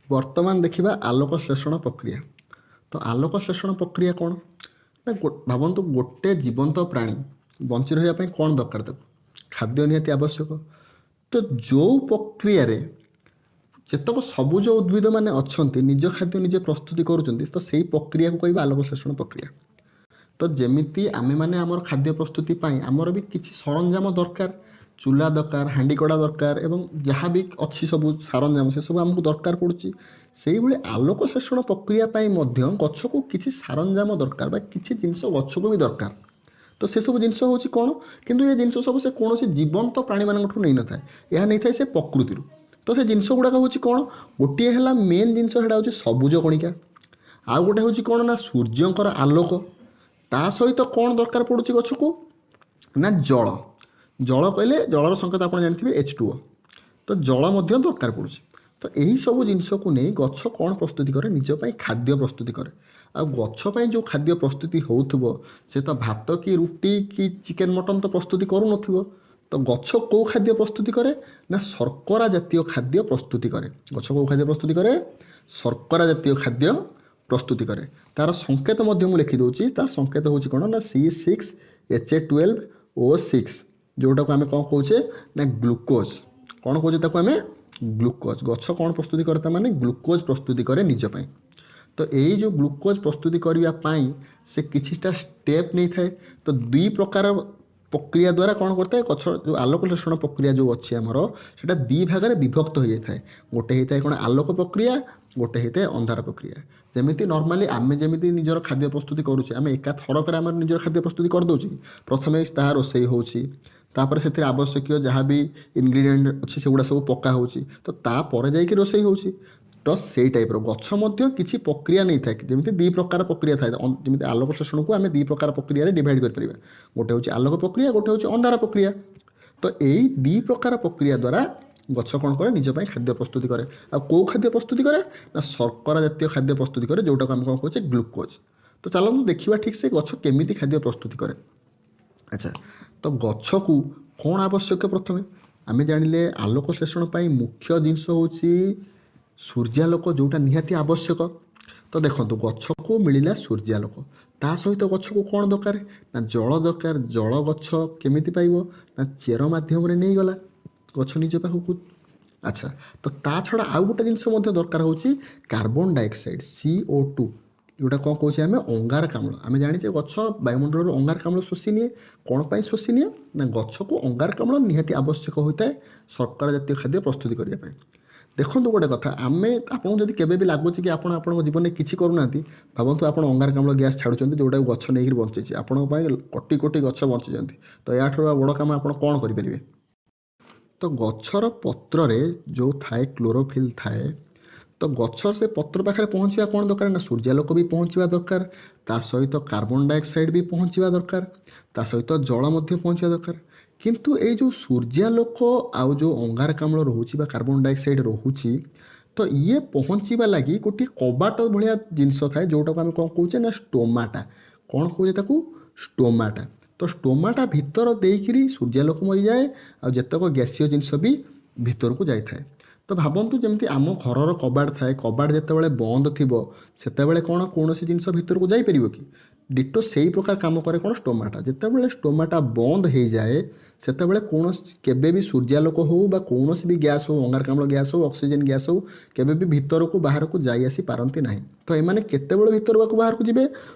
ବର୍ତ୍ତମାନ ଦେଖିବା ଆଲୋକ ଶ୍ଳେଷଣ ପ୍ରକ୍ରିୟା। ତ ଆଲୋକ ଶ୍ଳେଷଣ ପ୍ରକ୍ରିୟା କ'ଣ ନା, ଭାବନ୍ତୁ ଗୋଟେ ଜୀବନ୍ତ ପ୍ରାଣୀ ବଞ୍ଚି ରହିବା ପାଇଁ କ'ଣ ଦରକାର ତାକୁ? ଖାଦ୍ୟ ନିହାତି ଆବଶ୍ୟକ। ତ ଯେଉଁ ପ୍ରକ୍ରିୟାରେ ଯେତକ ସବୁଜ ଉଦ୍ଭିଦମାନେ ଅଛନ୍ତି ନିଜ ଖାଦ୍ୟ ନିଜେ ପ୍ରସ୍ତୁତି କରୁଛନ୍ତି, ତ ସେଇ ପ୍ରକ୍ରିୟାକୁ କହିବା ଆଲୋକ ଶ୍ଳେଷଣ ପ୍ରକ୍ରିୟା। ତ ଯେମିତି ଆମେମାନେ ଆମର ଖାଦ୍ୟ ପ୍ରସ୍ତୁତି ପାଇଁ ଆମର ବି କିଛି ସରଞ୍ଜାମ ଦରକାର, ଚୁଲା ଦରକାର, ହାଣ୍ଡି କଡ଼ା ଦରକାର ଏବଂ ଯାହା ବି ଅଛି ସବୁ ସରଞ୍ଜାମ ସେସବୁ ଆମକୁ ଦରକାର ପଡ଼ୁଛି, ସେଇଭଳି ଆଲୋକ ଶ୍ଳେଷଣ ପ୍ରକ୍ରିୟା ପାଇଁ ମଧ୍ୟ ଗଛକୁ କିଛି ସରଞ୍ଜାମ ଦରକାର ବା କିଛି ଜିନିଷ ଗଛକୁ ବି ଦରକାର। ତ ସେସବୁ ଜିନିଷ ହେଉଛି କ'ଣ? କିନ୍ତୁ ଏ ଜିନିଷ ସବୁ ସେ କୌଣସି ଜୀବନ୍ତ ପ୍ରାଣୀମାନଙ୍କଠୁ ନେଇନଥାଏ, ଏହା ନେଇଥାଏ ସେ ପ୍ରକୃତିରୁ। ତ ସେ ଜିନିଷ ଗୁଡ଼ାକ ହେଉଛି କ'ଣ? ଗୋଟିଏ ହେଲା ମେନ୍ ଜିନିଷ, ସେଇଟା ହେଉଛି ସବୁଜ କଣିକା। ଆଉ ଗୋଟେ ହେଉଛି କ'ଣ ନା ସୂର୍ଯ୍ୟଙ୍କର ଆଲୋକ। ତା ସହିତ କ'ଣ ଦରକାର ପଡ଼ୁଛି ଗଛକୁ ନା ଜଳ। ଜଳ କହିଲେ ଜଳର ସଂକେତ ଆପଣ ଜାଣିଥିବେ H2O। ତ ଜଳ ମଧ୍ୟ ଦରକାର ପଡ଼ୁଛି। ତ ଏହିସବୁ ଜିନିଷକୁ ନେଇ ଗଛ କ'ଣ ପ୍ରସ୍ତୁତି କରେ? ନିଜ ପାଇଁ ଖାଦ୍ୟ ପ୍ରସ୍ତୁତି କରେ। ଆଉ ଗଛ ପାଇଁ ଯେଉଁ ଖାଦ୍ୟ ପ୍ରସ୍ତୁତି ହେଉଥିବ ସେ ତ ଭାତ କି ରୁଟି କି ଚିକେନ୍ ମଟନ୍ ତ ପ୍ରସ୍ତୁତି କରୁନଥିବ। ତ ଗଛ କେଉଁ ଖାଦ୍ୟ ପ୍ରସ୍ତୁତି କରେ ନା ଶର୍କରା ଜାତୀୟ ଖାଦ୍ୟ ପ୍ରସ୍ତୁତି କରେ। ଗଛ କେଉଁ ଖାଦ୍ୟ ପ୍ରସ୍ତୁତି କରେ? ଶର୍କରା ଜାତୀୟ ଖାଦ୍ୟ ପ୍ରସ୍ତୁତି କରେ। ତାର ସଂକେତ ମଧ୍ୟ ମୁଁ ଲେଖିଦେଉଛି। ତାର ସଂକେତ ହେଉଛି କ'ଣ ନା C6H12O6, ଯେଉଁଟାକୁ ଆମେ କ'ଣ କହୁଛେ ନା ଗ୍ଲୁକୋଜ୍। କ'ଣ କହୁଛେ ତାକୁ ଆମେ? ଗ୍ଲୁକୋଜ୍। ଗଛ କ'ଣ ପ୍ରସ୍ତୁତି କରେ? ତା ମାନେ ଗ୍ଲୁକୋଜ୍ ପ୍ରସ୍ତୁତି କରେ ନିଜ ପାଇଁ। ତ ଏଇ ଯେଉଁ ଗ୍ଲୁକୋଜ୍ ପ୍ରସ୍ତୁତି କରିବା ପାଇଁ ସେ କିଛିଟା ଷ୍ଟେପ୍ ନେଇଥାଏ। ତ ଦୁଇ ପ୍ରକାର ପ୍ରକ୍ରିୟା ଦ୍ୱାରା କ'ଣ କରିଥାଏ ଗଛ, ଯେଉଁ ଆଲୋକ ଶ୍ଳେଷଣ ପ୍ରକ୍ରିୟା ଯେଉଁ ଅଛି ଆମର, ସେଇଟା ଦୁଇ ଭାଗରେ ବିଭକ୍ତ ହୋଇଯାଇଥାଏ। ଗୋଟେ ହେଇଥାଏ କ'ଣ ଆଲୋକ ପ୍ରକ୍ରିୟା, ଗୋଟେ ହେଇଥାଏ ଅନ୍ଧାର ପ୍ରକ୍ରିୟା। ଯେମିତି ନର୍ମାଲି ଆମେ ଯେମିତି ନିଜର ଖାଦ୍ୟ ପ୍ରସ୍ତୁତି କରୁଛେ, ଆମେ ଏକା ଥରକରେ ଆମର ନିଜର ଖାଦ୍ୟ ପ୍ରସ୍ତୁତି କରିଦେଉଛେ କି? ପ୍ରଥମେ ତାହା ରୋଷେଇ ହେଉଛି, ତାପରେ ସେଥିରେ ଆବଶ୍ୟକୀୟ ଯାହା ବି ଇନଗ୍ରିଡ଼ିଏଣ୍ଟ ଅଛି ସେଗୁଡ଼ା ସବୁ ପକା ହେଉଛି, ତ ତାପରେ ଯାଇକି ରୋଷେଇ ହେଉଛି। ତ ସେଇ ଟାଇପ୍ର ଗଛ ମଧ୍ୟ କିଛି ପ୍ରକ୍ରିୟା ନେଇଥାଏ। ଯେମିତି ଦୁଇ ପ୍ରକାର ପ୍ରକ୍ରିୟା ଥାଏ, ଯେମିତି ଆଲୋକ ଶ୍ଳେଷଣକୁ ଆମେ ଦୁଇ ପ୍ରକାର ପ୍ରକ୍ରିୟାରେ ଡିଭାଇଡ଼ କରିପାରିବା। ଗୋଟେ ହେଉଛି ଆଲୋକ ପ୍ରକ୍ରିୟା, ଗୋଟେ ହେଉଛି ଅନ୍ଧାର ପ୍ରକ୍ରିୟା। ତ ଏଇ ଦୁଇ ପ୍ରକାର ପ୍ରକ୍ରିୟା ଦ୍ୱାରା ଗଛ କ'ଣ କରେ? ନିଜ ପାଇଁ ଖାଦ୍ୟ ପ୍ରସ୍ତୁତି କରେ। ଆଉ କେଉଁ ଖାଦ୍ୟ ପ୍ରସ୍ତୁତି କରେ ନା ଶର୍କରା ଜାତୀୟ ଖାଦ୍ୟ ପ୍ରସ୍ତୁତି କରେ, ଯେଉଁଟାକୁ ଆମେ କ'ଣ କହୁଛେ? ଗ୍ଲୁକୋଜ୍। ତ ଚାଲନ୍ତୁ ଦେଖିବା ଠିକ୍ ସେ ଗଛ କେମିତି ଖାଦ୍ୟ ପ୍ରସ୍ତୁତି କରେ। ଆଚ୍ଛା, ତ ଗଛକୁ କ'ଣ ଆବଶ୍ୟକ? ପ୍ରଥମେ ଆମେ ଜାଣିଲେ ଆଲୋକ ଶ୍ଳେଷଣ ପାଇଁ ମୁଖ୍ୟ ଜିନିଷ ହେଉଛି ସୂର୍ଯ୍ୟାଲୋକ, ଯେଉଁଟା ନିହାତି ଆବଶ୍ୟକ। ତ ଦେଖନ୍ତୁ, ଗଛକୁ ମିଳିଲା ସୂର୍ଯ୍ୟାଲୋକ, ତା ସହିତ ଗଛକୁ କ'ଣ ଦରକାର ନା ଜଳ ଦରକାର। ଜଳ ଗଛ କେମିତି ପାଇବ ନା ଚେର ମାଧ୍ୟମରେ ନେଇଗଲା ଗଛ ନିଜ ପାଖକୁ। ଆଚ୍ଛା, ତ ତା ଛଡ଼ା ଆଉ ଗୋଟେ ଜିନିଷ ମଧ୍ୟ ଦରକାର ହେଉଛି କାର୍ବନ ଡାଇଅକ୍ସାଇଡ଼, CO2, ଯେଉଁଟା କ'ଣ କହୁଛେ ଆମେ? ଅଙ୍ଗାରକାମ୍ଳ। ଆମେ ଜାଣିଛେ ଗଛ ବାୟୁମଣ୍ଡଳରୁ ଅଙ୍ଗାରକାମ୍ଳ ଶୋଷି ନିଏ। କ'ଣ ପାଇଁ ଶୋଷି ନିଏ ନା ଗଛକୁ ଅଙ୍ଗାରକାମ୍ଳ ନିହାତି ଆବଶ୍ୟକ ହୋଇଥାଏ ଶର୍କରା ଜାତୀୟ ଖାଦ୍ୟ ପ୍ରସ୍ତୁତି କରିବା ପାଇଁ। ଦେଖନ୍ତୁ ଗୋଟେ କଥା, ଆମେ ଆପଣଙ୍କୁ ଯଦି କେବେ ବି ଲାଗୁଛି କି ଆପଣ ଆପଣଙ୍କ ଜୀବନରେ କିଛି କରୁନାହାନ୍ତି, ଭାବନ୍ତୁ ଆପଣ ଅଙ୍ଗାରକାମ୍ଳ ଗ୍ୟାସ୍ ଛାଡ଼ୁଛନ୍ତି ଯେଉଁଟାକୁ ଗଛ ନେଇକରି ବଞ୍ଚିଛି। ଆପଣଙ୍କ ପାଇଁ କୋଟି କୋଟି ଗଛ ବଞ୍ଚିଛନ୍ତି। ତ ଏହାଠାରୁ ଆଉ ବଡ଼ କାମ ଆପଣ କ'ଣ କରିପାରିବେ? ତ ଗଛର ପତ୍ରରେ ଯେଉଁ ଥାଏ କ୍ଲୋରୋଫିଲ୍ ଥାଏ, ତ ଗଛର ସେ ପତ୍ର ପାଖରେ ପହଞ୍ଚିବା କ'ଣ ଦରକାର ନା ସୂର୍ଯ୍ୟାଲୋକ ବି ପହଞ୍ଚିବା ଦରକାର, ତା ସହିତ କାର୍ବନ ଡାଇଅକ୍ସାଇଡ଼ ବି ପହଞ୍ଚିବା ଦରକାର, ତା ସହିତ ଜଳ ମଧ୍ୟ ପହଞ୍ଚିବା ଦରକାର। କିନ୍ତୁ ଏଇ ଯେଉଁ ସୂର୍ଯ୍ୟାଲୋକ ଆଉ ଯେଉଁ ଅଙ୍ଗାରକାମ୍ଳ ରହୁଛି ବା କାର୍ବନ ଡାଇଅକ୍ସାଇଡ଼ ରହୁଛି, ତ ଇଏ ପହଞ୍ଚିବା ଲାଗି ଗୋଟିଏ କବାଟ ଭଳିଆ ଜିନିଷ ଥାଏ, ଯେଉଁଟାକୁ ଆମେ କ'ଣ କହୁଛେ ନା ଷ୍ଟୋମାଟା। କ'ଣ କହୁଛେ ତାକୁ? ଷ୍ଟୋମାଟା। ତ ଷ୍ଟୋମାଟା ଭିତର ଦେଇକିରି ସୂର୍ଯ୍ୟାଲୋକ ମରିଯାଏ ଆଉ ଯେତେକ ଗ୍ୟାସୀୟ ଜିନିଷ ବି ଭିତରକୁ ଯାଇଥାଏ। ତ ଭାବନ୍ତୁ ଯେମିତି ଆମ ଘରର କବାଟ ଥାଏ, କବାଟ ଯେତେବେଳେ ବନ୍ଦ ଥିବ ସେତେବେଳେ କ'ଣ କୌଣସି ଜିନିଷ ଭିତରକୁ ଯାଇପାରିବ କି? ଡିଟୋ ସେଇ ପ୍ରକାର କାମ କରେ କ'ଣ ଷ୍ଟୋମାଟା। ଯେତେବେଳେ ଷ୍ଟୋମାଟା ବନ୍ଦ ହେଇଯାଏ ସେତେବେଳେ କୌଣସି କେବେ ବି ସୂର୍ଯ୍ୟାଲୋକ ହେଉ ବା କୌଣସି ବି ଗ୍ୟାସ୍ ହେଉ, ଅଙ୍ଗାରକାମ୍ଳ ଗ୍ୟାସ୍ ହେଉ, ଅକ୍ସିଜେନ୍ ଗ୍ୟାସ୍ ହେଉ, କେବେ ବି ଭିତରକୁ ବାହାରକୁ ଯାଇ ଆସିପାରନ୍ତି ନାହିଁ। ତ ଏମାନେ କେତେବେଳେ ଭିତରକୁ ବାହାରକୁ ଯିବେ?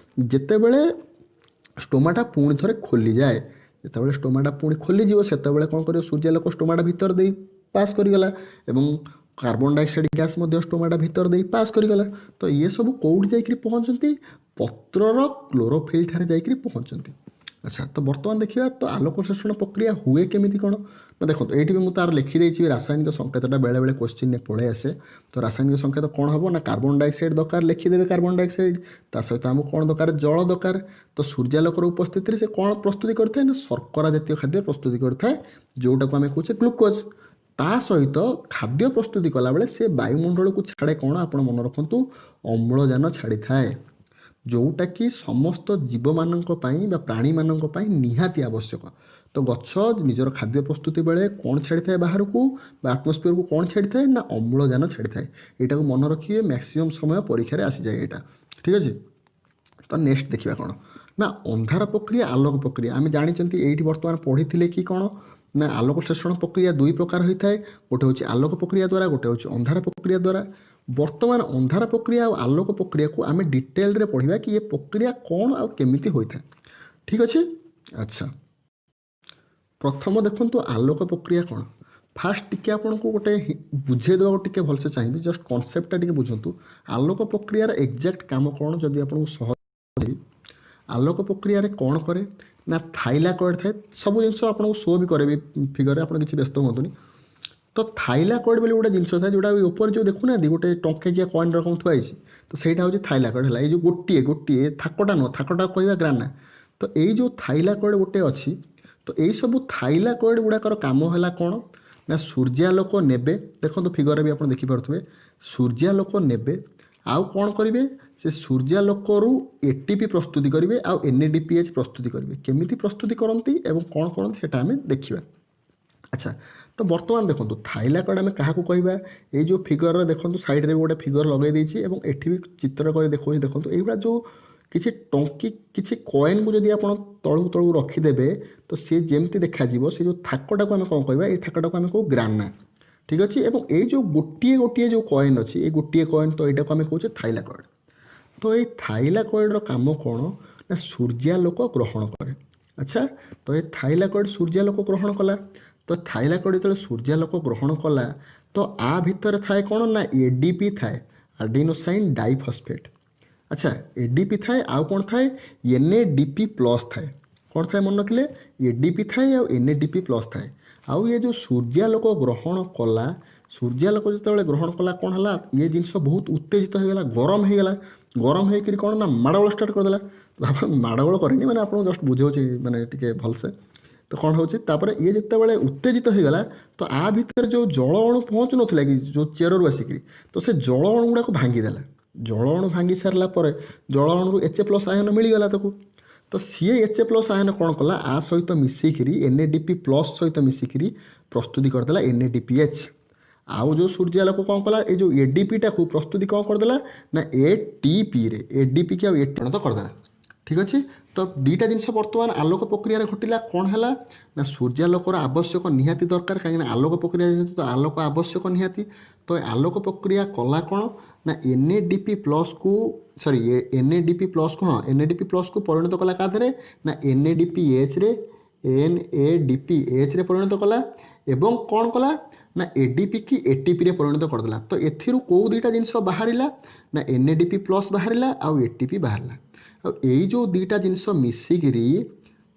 ଯେତେବେଳେ ଷ୍ଟୋମାଟା ପୁଣି ଥରେ ଖୋଲିଯାଏ। ଯେତେବେଳେ ଷ୍ଟୋମାଟା ପୁଣି ଖୋଲିଯିବ ସେତେବେଳେ କ'ଣ କରିବ? ସୂର୍ଯ୍ୟାଲୋକ ଷ୍ଟୋମାଟା ଭିତର ଦେଇ ପାସ୍ କରିଗଲା ଏବଂ କାର୍ବନ ଡାଇଅକ୍ସାଇଡ଼ ଗ୍ୟାସ୍ ମଧ୍ୟ ଷ୍ଟୋମାଟା ଭିତର ଦେଇ ପାସ୍ କରିଗଲା। ତ ଇଏ ସବୁ କେଉଁଠି ଯାଇକରି ପହଞ୍ଚନ୍ତି? ପତ୍ରର କ୍ଲୋରୋଫିଲ୍ ଠାରେ ଯାଇକରି ପହଞ୍ଚନ୍ତି। ଆଚ୍ଛା, ତ ବର୍ତ୍ତମାନ ଦେଖିବା ତ ଆଲୋକ ଶ୍ଳେଷଣ ପ୍ରକ୍ରିୟା ହୁଏ କେମିତି କ'ଣ ନା ଦେଖନ୍ତୁ, ଏଇଠି ବି ମୁଁ ତାର ଲେଖିଦେଇଛି ରାସାୟନିକ ସଂକେତଟା, ବେଳେବେଳେ କୋଶ୍ଚିନ୍ରେ ପଳେଇ ଆସେ। ତ ରାସାୟନିକ ସଂକେତ କ'ଣ ହେବ ନା କାର୍ବନ ଡାଇଅକ୍ସାଇଡ଼ ଦରକାର, ଲେଖିଦେବେ କାର୍ବନ ଡାଇଅକ୍ସାଇଡ଼। ତା ସହିତ ଆମକୁ କ'ଣ ଦରକାର? ଜଳ ଦରକାର। ତ ସୂର୍ଯ୍ୟାଲୋକର ଉପସ୍ଥିତିରେ ସେ କ'ଣ ପ୍ରସ୍ତୁତି କରିଥାଏ ନା ଶର୍କରା ଜାତୀୟ ଖାଦ୍ୟ ପ୍ରସ୍ତୁତି କରିଥାଏ, ଯେଉଁଟାକୁ ଆମେ କହୁଛେ ଗ୍ଲୁକୋଜ୍। ତା ସହିତ ଖାଦ୍ୟ ପ୍ରସ୍ତୁତି କଲାବେଳେ ସେ ବାୟୁମଣ୍ଡଳକୁ ଛାଡ଼େ କ'ଣ? ଆପଣ ମନେ ରଖନ୍ତୁ, ଅମ୍ଳଜାନ ଛାଡ଼ିଥାଏ, ଯେଉଁଟାକି ସମସ୍ତ ଜୀବମାନଙ୍କ ପାଇଁ ବା ପ୍ରାଣୀମାନଙ୍କ ପାଇଁ ନିହାତି ଆବଶ୍ୟକ। ତ ଗଛ ନିଜର ଖାଦ୍ୟ ପ୍ରସ୍ତୁତି ବେଳେ କ'ଣ ଛାଡ଼ିଥାଏ ବାହାରକୁ ବା ଆଟମୋସ୍ଫିୟରକୁ? କ'ଣ ଛାଡ଼ିଥାଏ ନା ଅମ୍ଳଜାନ ଛାଡ଼ିଥାଏ। ଏଇଟାକୁ ମନେ ରଖିବେ, ମ୍ୟାକ୍ସିମମ୍ ସମୟ ପରୀକ୍ଷାରେ ଆସିଯାଏ ଏଇଟା। ଠିକ୍ ଅଛି? ତ ନେକ୍ସଟ ଦେଖିବା କ'ଣ ନା ଅନ୍ଧାର ପ୍ରକ୍ରିୟା, ଆଲୋକ ପ୍ରକ୍ରିୟା। ଆମେ ଜାଣିଛନ୍ତି, ଏଇଠି ବର୍ତ୍ତମାନ ପଢ଼ିଥିଲେ କି କ'ଣ ନା ଆଲୋକ ଶ୍ଳେଷଣ ପ୍ରକ୍ରିୟା ଦୁଇ ପ୍ରକାର ହୋଇଥାଏ। ଗୋଟେ ହେଉଛି ଆଲୋକ ପ୍ରକ୍ରିୟା ଦ୍ୱାରା, ଗୋଟେ ହେଉଛି ଅନ୍ଧାର ପ୍ରକ୍ରିୟା ଦ୍ୱାରା। ବର୍ତ୍ତମାନ ଅନ୍ଧାର ପ୍ରକ୍ରିୟା ଆଉ ଆଲୋକ ପ୍ରକ୍ରିୟାକୁ ଆମେ ଡିଟେଲରେ ପଢ଼ିବା କି ଏ ପ୍ରକ୍ରିୟା କ'ଣ ଆଉ କେମିତି ହୋଇଥାଏ। ଠିକ୍ ଅଛି? ଆଚ୍ଛା, ପ୍ରଥମ ଦେଖନ୍ତୁ ଆଲୋକ ପ୍ରକ୍ରିୟା କ'ଣ। ଫାଷ୍ଟ ଟିକେ ଆପଣଙ୍କୁ ଗୋଟେ ବୁଝେଇ ଦେବାକୁ ଟିକେ ଭଲସେ ଚାହିଁବି। ଜଷ୍ଟ କନସେପ୍ଟଟା ଟିକେ ବୁଝନ୍ତୁ। ଆଲୋକ ପ୍ରକ୍ରିୟାର ଏକ୍ଜାକ୍ଟ କାମ କ'ଣ, ଯଦି ଆପଣଙ୍କୁ ସହଜ, ଆଲୋକ ପ୍ରକ୍ରିୟାରେ କ'ଣ କରେ ନା ଥାଇଲାକଏଡ଼ ଥାଏ। ସବୁ ଜିନିଷ ଆପଣଙ୍କୁ ଶୋ ବି କରେଇବି ଫିଗରରେ, ଆପଣ କିଛି ବ୍ୟସ୍ତ ହୁଅନ୍ତୁନି। ତ ଥାଇଲାକଏଡ଼ ବୋଲି ଗୋଟେ ଜିନିଷ ଥାଏ, ଯେଉଁଟା ଉପରେ ଯେଉଁ ଦେଖୁନାହାନ୍ତି ଗୋଟେ ଟଙ୍କିକିଆ କଏନ୍ ରକମ ଥୁଆ ହେଇଛି, ତ ସେଇଟା ହେଉଛି ଥାଇଲାକଏଡ଼। ହେଲା, ଏଇ ଯେଉଁ ଗୋଟିଏ ଗୋଟିଏ ଥାକଟା ନୁହଁ, ଥାକଟା କହିବା ଗ୍ରାନା। ତ ଏଇ ଯେଉଁ ଥାଇଲାକଏଡ଼ ଗୋଟେ ଅଛି, ତ ଏଇସବୁ ଥାଇଲାକଏଡ଼ ଗୁଡ଼ାକର କାମ ହେଲା କ'ଣ ନା ସୂର୍ଯ୍ୟାଲୋକ ନେବେ। ଦେଖନ୍ତୁ, ଫିଗରରେ ବି ଆପଣ ଦେଖିପାରୁଥିବେ। ସୂର୍ଯ୍ୟାଲୋକ ନେବେ ଆଉ କ'ଣ କରିବେ? ସେ ସୂର୍ଯ୍ୟାଲୋକରୁ ଏଟିପି ପ୍ରସ୍ତୁତି କରିବେ ଆଉ N A D P H ପ୍ରସ୍ତୁତି କରିବେ। କେମିତି ପ୍ରସ୍ତୁତି କରନ୍ତି ଏବଂ କ'ଣ କରନ୍ତି, ସେଇଟା ଆମେ ଦେଖିବା। ଆଚ୍ଛା, ତ ବର୍ତ୍ତମାନ ଦେଖନ୍ତୁ, ଥାଇଲାକଏଡ଼ ଆମେ କାହାକୁ କହିବା? ଏଇ ଯେଉଁ ଫିଗରରେ ଦେଖନ୍ତୁ, ସାଇଡ଼ରେ ବି ଗୋଟେ ଫିଗର ଲଗାଇ ଦେଇଛି ଏବଂ ଏଠି ବି ଚିତ୍ର କରି ଦେଖାଉଛି। ଦେଖନ୍ତୁ, ଏଇଗୁଡ଼ା ଯେଉଁ କିଛି ଟଙ୍କି, କିଛି କଏନ୍କୁ ଯଦି ଆପଣ ତଳକୁ ତଳକୁ ରଖିଦେବେ, ତ ସିଏ ଯେମିତି ଦେଖାଯିବ, ସେ ଯେଉଁ ଥାକଟାକୁ ଆମେ କ'ଣ କହିବା? ଏଇ ଥାକଟାକୁ ଆମେ କହୁ ଗ୍ରାନା। ଠିକ୍ ଅଛି? ଏବଂ ଏଇ ଯେଉଁ ଗୋଟିଏ ଗୋଟିଏ ଯେଉଁ କଏନ୍ ଅଛି, ଏଇ ଗୋଟିଏ କଏନ୍, ତ ଏଇଟାକୁ ଆମେ କହୁଛେ ଥାଇଲାକଏଡ଼। ତ ଏଇ ଥାଇଲାକଏଡ଼ର କାମ କ'ଣ ନା ସୂର୍ଯ୍ୟାଲୋକ ଗ୍ରହଣ କରେ। ଆଚ୍ଛା, ତ ଏ ଥାଇଲାକଏଡ଼ ସୂର୍ଯ୍ୟାଲୋକ ଗ୍ରହଣ କଲା। ତ ଥାଇଲାକଏଡ଼ ଯେତେବେଳେ ସୂର୍ଯ୍ୟାଲୋକ ଗ୍ରହଣ କଲା, ତ ଆ ଭିତରେ ଥାଏ କ'ଣ ନା ଏଡିପି ଥାଏ, ଆଡିନୋସାଇନ୍ ଡାଇଫସ୍ଫେଟ୍। ଆଚ୍ଛା, ଏଡିପି ଥାଏ ଆଉ କ'ଣ ଥାଏ? N A D P plus ଥାଏ। କ'ଣ ଥାଏ ମନେ ରଖିଲେ? ଏଡିପି ଥାଏ ଆଉ N A D P plus ଥାଏ। ଆଉ ଇଏ ଯେଉଁ ସୂର୍ଯ୍ୟାଲୋକ ଗ୍ରହଣ କଲା, ସୂର୍ଯ୍ୟାଲୋକ ଯେତେବେଳେ ଗ୍ରହଣ କଲା, କ'ଣ ହେଲା? ଇଏ ଜିନିଷ ବହୁତ ଉତ୍ତେଜିତ ହେଇଗଲା, ଗରମ ହେଇଗଲା। ଗରମ ହେଇକରି କ'ଣ ନା ମାଡ଼ଗୋଳ ଷ୍ଟାର୍ଟ କରିଦେଲା। ମାଡ଼ଗୋଳ କରିନି, ମାନେ ଆପଣଙ୍କୁ ଜଷ୍ଟ ବୁଝାଉଛି ମାନେ ଟିକେ ଭଲସେ। ତ କ'ଣ ହେଉଛି ତାପରେ? ଇଏ ଯେତେବେଳେ ଉତ୍ତେଜିତ ହେଇଗଲା, ତ ଆ ଭିତରେ ଯେଉଁ ଜଳ ଅଣୁ ପହଞ୍ଚୁନଥିଲା କି ଯେଉଁ ଚେରରୁ ଆସିକିରି, ତ ସେ ଜଳ ଅଣୁ ଗୁଡ଼ାକୁ ଭାଙ୍ଗିଦେଲା। ଜଳ ଅଣୁ ଭାଙ୍ଗି ସାରିଲା ପରେ ଜଳ ଅଣୁରୁ ଏଚ୍ ଏ ପ୍ଲସ୍ ଆୟନ ମିଳିଗଲା ତାକୁ। ତ ସିଏ ଏଚ୍ ଏ ପ୍ଲସ୍ ଆୟନ କ'ଣ କଲା? ଆ ସହିତ ମିଶିକିରି, N A D P plus ସହିତ ମିଶିକିରି ପ୍ରସ୍ତୁତି କରିଦେଲା N A D P H. ଆଉ ଯେଉଁ ସୂର୍ଯ୍ୟାଲୋକ କ'ଣ କଲା? ଏ ଯେଉଁ ଏଡିପିଟାକୁ ପ୍ରସ୍ତୁତି କ'ଣ କରିଦେଲା ନା ଏଟିପିରେ, ଏଡିପି କି ଆଉ ଏ ପରିଣତ କରିଦେଲା। ଠିକ୍ ଅଛି? ତ ଦୁଇଟା ଜିନିଷ ବର୍ତ୍ତମାନ ଆଲୋକ ପ୍ରକ୍ରିୟାରେ ଘଟିଲା। କ'ଣ ହେଲା ନା ସୂର୍ଯ୍ୟାଲୋକର ଆବଶ୍ୟକ ନିହାତି ଦରକାର, କାହିଁକିନା ଆଲୋକ ପ୍ରକ୍ରିୟା ଯେହେତୁ, ତ ଆଲୋକ ଆବଶ୍ୟକ ନିହାତି। ତ ଏ ଆଲୋକ ପ୍ରକ୍ରିୟା କଲା କ'ଣ ନା ଏନ୍ ଏ ଡି ପି ପ୍ଲସ୍କୁ, sorry, N A D P ପ୍ଲସ୍କୁ, ହଁ, ଏନ୍ ଏ ଡି ପି ପ୍ଲସ୍କୁ ପରିଣତ କଲା କାହାଥିରେ ନା ଏନ୍ ଏ ଡି ପି ଏଚ୍ରେ, ଏନ୍ ଏ ଡି ପି ଏଚ୍ରେ ପରିଣତ କଲା। ଏବଂ କ'ଣ କଲା ନା ଏଡିପି କି ଏଟିପିରେ ପରିଣତ କରିଦେଲା। ତ ଏଥିରୁ କେଉଁ ଦୁଇଟା ଜିନିଷ ବାହାରିଲା ନା N A D P plus ବାହାରିଲା ଆଉ ଏଟିପି ବାହାରିଲା। ଆଉ ଏଇ ଯେଉଁ ଦୁଇଟା ଜିନିଷ ମିଶିକିରି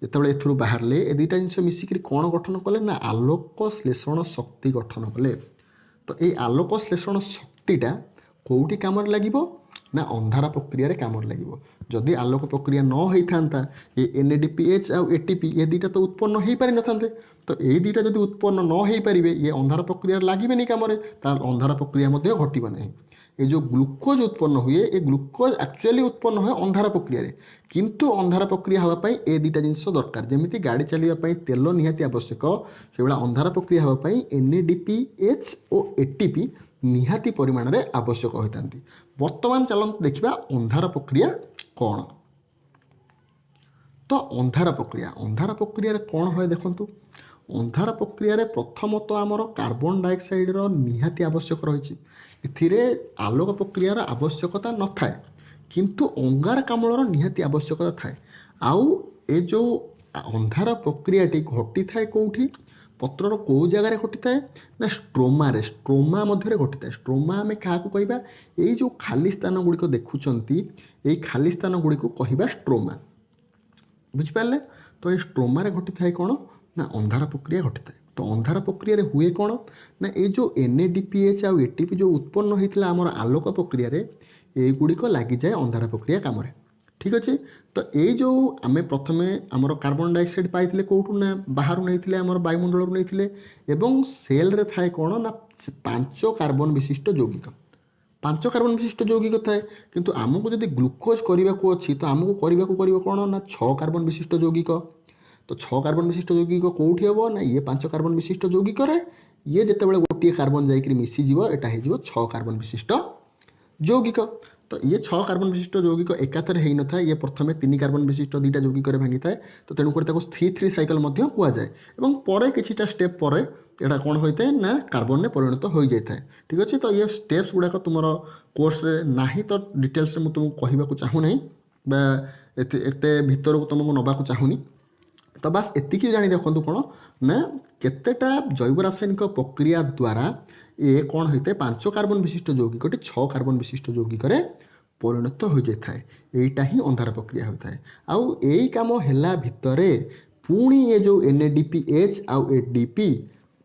ଯେତେବେଳେ ଏଥିରୁ ବାହାରିଲେ, ଏ ଦୁଇଟା ଜିନିଷ ମିଶିକିରି କ'ଣ ଗଠନ କଲେ ନା ଆଲୋକ ଶ୍ଳେଷଣ ଶକ୍ତି ଗଠନ କଲେ। ତ ଏଇ ଆଲୋକ ଶ୍ଳେଷଣ ଶକ୍ତିଟା କେଉଁଠି କାମରେ ଲାଗିବ ନା ଅନ୍ଧାର ପ୍ରକ୍ରିୟାରେ କାମରେ ଲାଗିବ। ଯଦି ଆଲୋକ ପ୍ରକ୍ରିୟା ନ ହେଇଥାନ୍ତା, A N A D P H ଆଉ ଏଟିପି ଏ ଦୁଇଟା ତ ଉତ୍ପନ୍ନ ହେଇପାରିନଥାନ୍ତେ। ତ ଏଇ ଦୁଇଟା ଯଦି ଉତ୍ପନ୍ନ ନ ହେଇପାରିବେ, ଇଏ ଅନ୍ଧାର ପ୍ରକ୍ରିୟାରେ ଲାଗିବେନି କାମରେ, ତାହେଲେ ଅନ୍ଧାର ପ୍ରକ୍ରିୟା ମଧ୍ୟ ଘଟିବ ନାହିଁ। ଏ ଯେଉଁ ଗ୍ଲୁକୋଜ୍ ଉତ୍ପନ୍ନ ହୁଏ, ଏ ଗ୍ଲୁକୋଜ୍ ଆକ୍ଚୁଆଲି ଉତ୍ପନ୍ନ ହୁଏ ଅନ୍ଧାର ପ୍ରକ୍ରିୟାରେ, କିନ୍ତୁ ଅନ୍ଧାର ପ୍ରକ୍ରିୟା ହେବା ପାଇଁ ଏ ଦୁଇଟା ଜିନିଷ ଦରକାର। ଯେମିତି ଗାଡ଼ି ଚାଲିବା ପାଇଁ ତେଲ ନିହାତି ଆବଶ୍ୟକ, ସେଭଳିଆ ଅନ୍ଧାର ପ୍ରକ୍ରିୟା ହେବା ପାଇଁ N A D P H O ATP ନିହାତି ପରିମାଣରେ ଆବଶ୍ୟକ ହୋଇଥାନ୍ତି। ବର୍ତ୍ତମାନ ଚାଲନ୍ତୁ ଦେଖିବା ଅନ୍ଧାର ପ୍ରକ୍ରିୟା କ'ଣ। ତ ଅନ୍ଧାର ପ୍ରକ୍ରିୟା, ଅନ୍ଧାର ପ୍ରକ୍ରିୟାରେ କ'ଣ ହୁଏ ଦେଖନ୍ତୁ। ଅନ୍ଧାର ପ୍ରକ୍ରିୟାରେ ପ୍ରଥମତଃ ଆମର କାର୍ବନ ଡାଇଅକ୍ସାଇଡ଼ର ନିହାତି ଆବଶ୍ୟକ ରହିଛି। ଏଥିରେ ଆଲୋକ ପ୍ରକ୍ରିୟାର ଆବଶ୍ୟକତା ନଥାଏ, କିନ୍ତୁ ଅଙ୍ଗାରକାମ୍ଳର ନିହାତି ଆବଶ୍ୟକତା ଥାଏ। ଆଉ ଏ ଯେଉଁ ଅନ୍ଧାର ପ୍ରକ୍ରିୟାଟି ଘଟିଥାଏ କେଉଁଠି? ପତ୍ରର କେଉଁ ଜାଗାରେ ଘଟିଥାଏ ନା ଷ୍ଟ୍ରୋମାରେ, ଷ୍ଟ୍ରୋମା ମଧ୍ୟରେ ଘଟିଥାଏ। ଷ୍ଟ୍ରୋମା ଆମେ କାହାକୁ କହିବା? ଏଇ ଯେଉଁ ଖାଲି ସ୍ଥାନ ଗୁଡ଼ିକ ଦେଖୁଛନ୍ତି, ଏଇ ଖାଲି ସ୍ଥାନ ଗୁଡ଼ିକୁ କହିବା ଷ୍ଟ୍ରୋମା। ବୁଝିପାରିଲେ? ତ ଏଇ ଷ୍ଟ୍ରୋମାରେ ଘଟିଥାଏ କ'ଣ ନା ଅନ୍ଧାର ପ୍ରକ୍ରିୟା ଘଟିଥାଏ। ତ ଅନ୍ଧାର ପ୍ରକ୍ରିୟାରେ ହୁଏ କ'ଣ ନା ଏଇ ଯେଉଁ N A D P H ଆଉ ଏଟିପି ଯେଉଁ ଉତ୍ପନ୍ନ ହୋଇଥିଲା ଆମର ଆଲୋକ ପ୍ରକ୍ରିୟାରେ, ଏଇଗୁଡ଼ିକ ଲାଗିଯାଏ ଅନ୍ଧାର ପ୍ରକ୍ରିୟା କାମରେ। ଠିକ୍ ଅଛି? ତ ଏଇ ଯେଉଁ ଆମେ ପ୍ରଥମେ ଆମର କାର୍ବନ ଡାଇଅକ୍ସାଇଡ଼ ପାଇଥିଲେ କେଉଁଠୁ ନା ବାହାରୁ ନେଇଥିଲେ, ଆମର ବାୟୁମଣ୍ଡଳରୁ ନେଇଥିଲେ। ଏବଂ ସେଲ୍ରେ ଥାଏ କ'ଣ ନା 5 କାର୍ବନ ବିଶିଷ୍ଟ ଯୌଗିକ, 5 କାର୍ବନ ବିଶିଷ୍ଟ ଯୌଗିକ ଥାଏ। କିନ୍ତୁ ଆମକୁ ଯଦି ଗ୍ଲୁକୋଜ୍ କରିବାକୁ ଅଛି, ତ ଆମକୁ କରିବାକୁ କରିବ କ'ଣ ନା 6 କାର୍ବନ ବିଶିଷ୍ଟ ଯୌଗିକ। ତ 6 କାର୍ବନ ବିଶିଷ୍ଟ ଯୌଗିକ କେଉଁଠି ହେବ ନା ଇଏ 5 କାର୍ବନ ବିଶିଷ୍ଟ ଯୌଗିକରେ ଇଏ ଯେତେବେଳେ ଗୋଟିଏ କାର୍ବନ ଯାଇକରି ମିଶିଯିବ, ଏଇଟା ହେଇଯିବ 6 କାର୍ବନ ବିଶିଷ୍ଟ ଯୌଗିକ। ତ ଇଏ 6 କାର୍ବନ ବିଶିଷ୍ଟ ଯୌଗିକ ଏକାଥରେ ହେଇନଥାଏ, ଇଏ ପ୍ରଥମେ 3 କାର୍ବନ ବିଶିଷ୍ଟ 2ଟା ଯୌଗିକରେ ଭାଙ୍ଗିଥାଏ। ତ ତେଣୁକରି ତାକୁ C3 cycle ମଧ୍ୟ କୁହାଯାଏ ଏବଂ ପରେ କିଛିଟା ଷ୍ଟେପ୍ ପରେ ଏଇଟା କ'ଣ ହୋଇଥାଏ ନା କାର୍ବନରେ ପରିଣତ ହୋଇଯାଇଥାଏ। ଠିକ୍ ଅଛି, ତ ଇଏ ଷ୍ଟେପ୍ସ ଗୁଡ଼ାକ ତୁମର କୋର୍ସରେ ନାହିଁ, ତ ଡିଟେଲ୍ସରେ ମୁଁ ତୁମକୁ କହିବାକୁ ଚାହୁଁନାହିଁ ବା ଏତେ ଏତେ ଭିତରକୁ ତୁମକୁ ନେବାକୁ ଚାହୁଁନି। ତ ବାସ୍ ଏତିକି ଜାଣି ଦେଖନ୍ତୁ କ'ଣ ନା କେତେଟା ଜୈବ ରାସାୟନିକ ପ୍ରକ୍ରିୟା ଦ୍ୱାରା ଏ କ'ଣ ହୋଇଥାଏ, 5 କାର୍ବନ ବିଶିଷ୍ଟ ଯୌଗିକଟି 6 କାର୍ବନ ବିଶିଷ୍ଟ ଯୌଗିକରେ ପରିଣତ ହୋଇଯାଇଥାଏ। ଏଇଟା ହିଁ ଅନ୍ଧାର ପ୍ରକ୍ରିୟା ହୋଇଥାଏ। ଆଉ ଏଇ କାମ ହେଲା ଭିତରେ ପୁଣି ଏ ଯେଉଁ NADPH ଆଉ ADP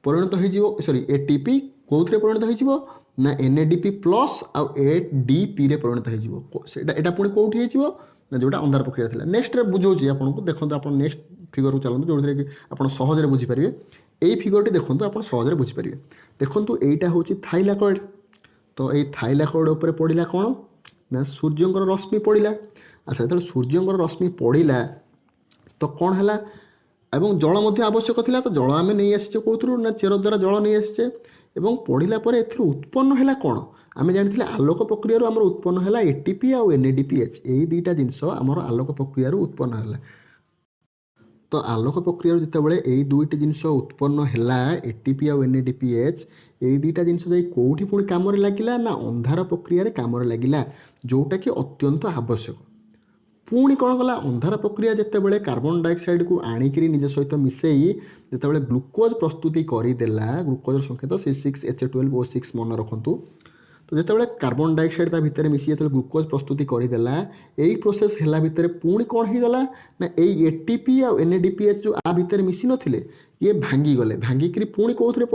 ପରିଣତ ହୋଇଯିବ, ସରି ATP କେଉଁଥିରେ ପରିଣତ ହୋଇଯିବ ନା NADP plus ଆଉ ADPରେ ପରିଣତ ହୋଇଯିବ। ସେଇଟା ଏଇଟା ପୁଣି କେଉଁଠି ହେଇଯିବ ନା ଯେଉଁଟା ଅନ୍ଧାର ପ୍ରକ୍ରିୟା ଥିଲା। ନେକ୍ସଟରେ ବୁଝାଉଛି ଆପଣଙ୍କୁ, ଦେଖନ୍ତୁ ଆପଣ ନେକ୍ସଟ ଫିଗରକୁ ଚାଲନ୍ତୁ, ଯେଉଁଥିରେ କି ଆପଣ ସହଜରେ ବୁଝିପାରିବେ। ଏଇ ଫିଗରଟି ଦେଖନ୍ତୁ, ଆପଣ ସହଜରେ ବୁଝିପାରିବେ। ଦେଖନ୍ତୁ ଏଇଟା ହେଉଛି ଥାଇଲାକଏଡ଼। ତ ଏଇ ଥାଇଲାକଏଡ଼ ଉପରେ ପଡ଼ିଲା କ'ଣ ନା ସୂର୍ଯ୍ୟଙ୍କର ରଶ୍ମି ପଡ଼ିଲା। ଆଚ୍ଛା, ଯେତେବେଳେ ସୂର୍ଯ୍ୟଙ୍କର ରଶ୍ମି ପଡ଼ିଲା ତ କ'ଣ ହେଲା, ଏବଂ ଜଳ ମଧ୍ୟ ଆବଶ୍ୟକ ଥିଲା, ତ ଜଳ ଆମେ ନେଇ ଆସିଛେ କେଉଁଥିରୁ ନା ଚେର ଦ୍ୱାରା ଜଳ ନେଇ ଆସିଛେ। ଏବଂ ପଡ଼ିଲା ପରେ ଏଥିରୁ ଉତ୍ପନ୍ନ ହେଲା କ'ଣ, ଆମେ ଜାଣିଥିଲେ ଆଲୋକ ପ୍ରକ୍ରିୟାରୁ ଆମର ଉତ୍ପନ୍ନ ହେଲା ATP ଆଉ NADPH। ଏଇ ଦୁଇଟା ଜିନିଷ ଆମର ଆଲୋକ ପ୍ରକ୍ରିୟାରୁ ଉତ୍ପନ୍ନ ହେଲା। ତ ଆଲୋକ ପ୍ରକ୍ରିୟାରୁ ଯେତେବେଳେ ଏଇ ଦୁଇଟି ଜିନିଷ ଉତ୍ପନ୍ନ ହେଲା, ATP ଆଉ NADPH, ଏଇ ଦୁଇଟା ଜିନିଷ ଯାଇ କେଉଁଠି ପୁଣି କାମରେ ଲାଗିଲା ନା ଅନ୍ଧାର ପ୍ରକ୍ରିୟାରେ କାମରେ ଲାଗିଲା, ଯେଉଁଟାକି ଅତ୍ୟନ୍ତ ଆବଶ୍ୟକ। ପୁଣି କ'ଣ କଲା, ଅନ୍ଧାର ପ୍ରକ୍ରିୟା ଯେତେବେଳେ କାର୍ବନ ଡାଇଅକ୍ସାଇଡ଼କୁ ଆଣିକିରି ନିଜ ସହିତ ମିଶାଇ ଯେତେବେଳେ ଗ୍ଲୁକୋଜ୍ ପ୍ରସ୍ତୁତି କରିଦେଲା, ଗ୍ଲୁକୋଜର ସଂକେତ C6H12O6 ମନେ ରଖନ୍ତୁ। ତ ଯେତେବେଳେ କାର୍ବନ ଡାଇଅକ୍ସାଇଡ଼ ତା ଭିତରେ ମିଶି ଯେତେବେଳେ ଗ୍ଲୁକୋଜ୍ ପ୍ରସ୍ତୁତି କରିଦେଲା, ଏଇ ପ୍ରୋସେସ୍ ହେଲା ଭିତରେ ପୁଣି କ'ଣ ହେଇଗଲା ନା ଏଇ ATP ଆଉ NADPH ଯେଉଁ ଆ ଭିତରେ ମିଶି ନଥିଲେ, ଇଏ ଭାଙ୍ଗିଗଲେ। ଭାଙ୍ଗିକିରି ପୁଣି କେଉଁଥିରେ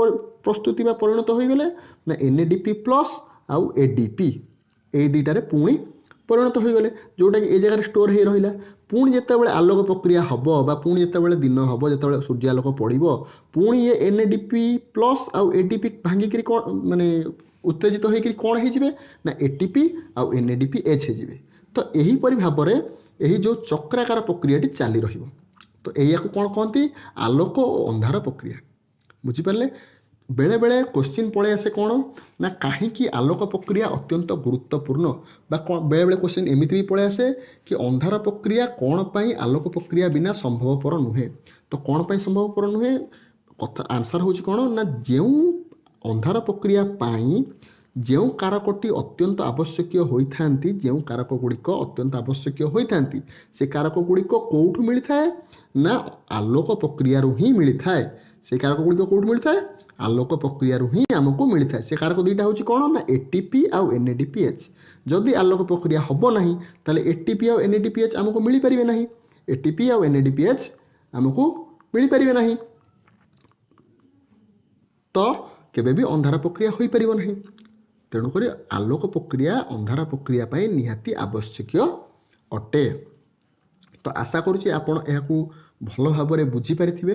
ପ୍ରସ୍ତୁତି ବା ପରିଣତ ହୋଇଗଲେ ନା NADP plus ଆଉ ADP, ଏଇ ଦୁଇଟାରେ ପୁଣି ପରିଣତ ହୋଇଗଲେ, ଯେଉଁଟାକି ଏ ଜାଗାରେ ଷ୍ଟୋର୍ ହେଇ ରହିଲା। ପୁଣି ଯେତେବେଳେ ଆଲୋକ ପ୍ରକ୍ରିୟା ହେବ ବା ପୁଣି ଯେତେବେଳେ ଦିନ ହେବ, ଯେତେବେଳେ ସୂର୍ଯ୍ୟ ଆଲୋକ ପଡ଼ିବ, ପୁଣି ଇଏ NADP plus ଆଉ ADP ଭାଙ୍ଗିକିରି କ'ଣ ମାନେ ଉତ୍ତେଜିତ ହୋଇକରି କ'ଣ ହେଇଯିବେ ନା ATP ଆଉ NADPH ହେଇଯିବେ। ତ ଏହିପରି ଭାବରେ ଏହି ଯେଉଁ ଚକ୍ରାକାର ପ୍ରକ୍ରିୟାଟି ଚାଲି ରହିବ। ତ ଏଇଆକୁ କ'ଣ କହନ୍ତି, ଆଲୋକ ଓ ଅନ୍ଧାର ପ୍ରକ୍ରିୟା। ବୁଝିପାରିଲେ? ବେଳେବେଳେ କୋଶ୍ଚିନ୍ ପଳେଇ ଆସେ କ'ଣ ନା କାହିଁକି ଆଲୋକ ପ୍ରକ୍ରିୟା ଅତ୍ୟନ୍ତ ଗୁରୁତ୍ୱପୂର୍ଣ୍ଣ, ବା କ'ଣ ବେଳେବେଳେ କୋଶ୍ଚିନ୍ ଏମିତି ବି ପଳେଇ ଆସେ କି ଅନ୍ଧାର ପ୍ରକ୍ରିୟା କ'ଣ ପାଇଁ ଆଲୋକ ପ୍ରକ୍ରିୟା ବିନା ସମ୍ଭବପର ନୁହେଁ। ତ କ'ଣ ପାଇଁ ସମ୍ଭବପର ନୁହେଁ, କଥା ଆନ୍ସର୍ ହେଉଛି କ'ଣ ନା ଯେଉଁ ଅନ୍ଧାର ପ୍ରକ୍ରିୟା ପାଇଁ ଯେଉଁ କାରକଟି ଅତ୍ୟନ୍ତ ଆବଶ୍ୟକୀୟ ହୋଇଥାନ୍ତି, ଯେଉଁ କାରକ ଗୁଡ଼ିକ ଅତ୍ୟନ୍ତ ଆବଶ୍ୟକୀୟ ହୋଇଥାନ୍ତି, ସେ କାରକ ଗୁଡ଼ିକ କେଉଁଠୁ ମିଳିଥାଏ ନା ଆଲୋକ ପ୍ରକ୍ରିୟାରୁ ହିଁ ମିଳିଥାଏ। ସେ କାରକ ଗୁଡ଼ିକ କେଉଁଠୁ ମିଳିଥାଏ, ଆଲୋକ ପ୍ରକ୍ରିୟାରୁ ହିଁ ଆମକୁ ମିଳିଥାଏ। ସେ କାରକ ଦୁଇଟା ହେଉଛି କ'ଣ ନା ATP ଆଉ NADPH। ଯଦି ଆଲୋକ ପ୍ରକ୍ରିୟା ହେବ ନାହିଁ ତାହେଲେ ATP ଆଉ NADPH ଆମକୁ ମିଳିପାରିବେ ନାହିଁ, ATP ଆଉ NADPH ଆମକୁ ମିଳିପାରିବେ ନାହିଁ, ତ କେବେ ବି ଅନ୍ଧାର ପ୍ରକ୍ରିୟା ହୋଇପାରିବ ନାହିଁ। ତେଣୁକରି ଆଲୋକ ପ୍ରକ୍ରିୟା ଅନ୍ଧାର ପ୍ରକ୍ରିୟା ପାଇଁ ନିହାତି ଆବଶ୍ୟକୀୟ ଅଟେ। ତ ଆଶା କରୁଛି ଆପଣ ଏହାକୁ ଭଲ ଭାବରେ ବୁଝିପାରିଥିବେ।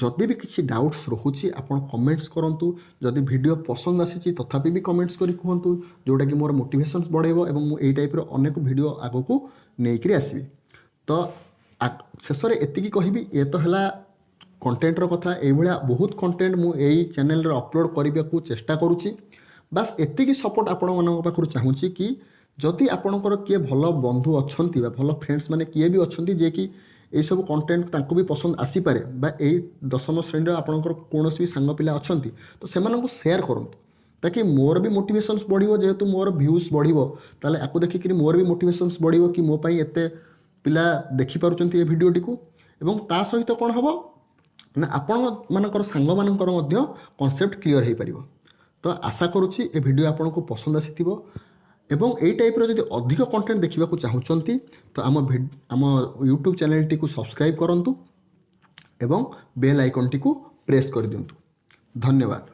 ଯଦି ବି କିଛି ଡାଉଟ୍ସ ରହୁଛି ଆପଣ କମେଣ୍ଟସ୍ କରନ୍ତୁ। ଯଦି ଭିଡ଼ିଓ ପସନ୍ଦ ଆସିଛି ତଥାପି ବି କମେଣ୍ଟସ୍ କରି କୁହନ୍ତୁ, ଯେଉଁଟାକି ମୋର ମୋଟିଭେସନ୍ସ ବଢ଼େଇବ ଏବଂ ମୁଁ ଏଇ ଟାଇପ୍ର ଅନେକ ଭିଡ଼ିଓ ଆଗକୁ ନେଇକରି ଆସିବି। ତ ଶେଷରେ ଏତିକି କହିବି, ଏ ତ ହେଲା କଣ୍ଟେଣ୍ଟର କଥା। ଏଇଭଳିଆ ବହୁତ କଣ୍ଟେଣ୍ଟ ମୁଁ ଏଇ ଚ୍ୟାନେଲରେ ଅପଲୋଡ଼ କରିବାକୁ ଚେଷ୍ଟା କରୁଛି। ବାସ୍ ଏତିକି ସପୋର୍ଟ ଆପଣମାନଙ୍କ ପାଖରୁ ଚାହୁଁଛି କି ଯଦି ଆପଣଙ୍କର କିଏ ଭଲ ବନ୍ଧୁ ଅଛନ୍ତି ବା ଭଲ ଫ୍ରେଣ୍ଡସ୍ ମାନେ କିଏ ବି ଅଛନ୍ତି ଯିଏକି ଏଇସବୁ କଣ୍ଟେଣ୍ଟ ତାଙ୍କୁ ବି ପସନ୍ଦ ଆସିପାରେ, ବା ଏଇ ଦଶମ ଶ୍ରେଣୀର ଆପଣଙ୍କର କୌଣସି ବି ସାଙ୍ଗ ପିଲା ଅଛନ୍ତି, ତ ସେମାନଙ୍କୁ ସେୟାର କରନ୍ତୁ, ତାକି ମୋର ବି ମୋଟିଭେସନ୍ସ ବଢ଼ିବ। ଯେହେତୁ ମୋର ଭ୍ୟୁଜ୍ ବଢ଼ିବ, ତାହେଲେ ଆକୁ ଦେଖିକିରି ମୋର ବି ମୋଟିଭେସନ୍ସ ବଢ଼ିବ କି ମୋ ପାଇଁ ଏତେ ପିଲା ଦେଖିପାରୁଛନ୍ତି ଏ ଭିଡ଼ିଓଟିକୁ। ଏବଂ ତା ସହିତ କ'ଣ ହେବ ନା ଆପଣମାନଙ୍କର ସାଙ୍ଗମାନଙ୍କର ମଧ୍ୟ କନସେପ୍ଟ କ୍ଲିଅର୍ ହୋଇପାରିବ। ତ ଆଶା କରୁଛି ଏ ଭିଡ଼ିଓ ଆପଣଙ୍କୁ ପସନ୍ଦ ଆସିଥିବ ଏବଂ ଏଇ ଟାଇପ୍ର ଯଦି ଅଧିକ କଣ୍ଟେଣ୍ଟ ଦେଖିବାକୁ ଚାହୁଁଛନ୍ତି ତ ଆମ ୟୁଟ୍ୟୁବ୍ ଚ୍ୟାନେଲଟିକୁ ସବସ୍କ୍ରାଇବ୍ କରନ୍ତୁ ଏବଂ ବେଲ୍ ଆଇକନ୍ଟିକୁ ପ୍ରେସ୍ କରିଦିଅନ୍ତୁ। ଧନ୍ୟବାଦ।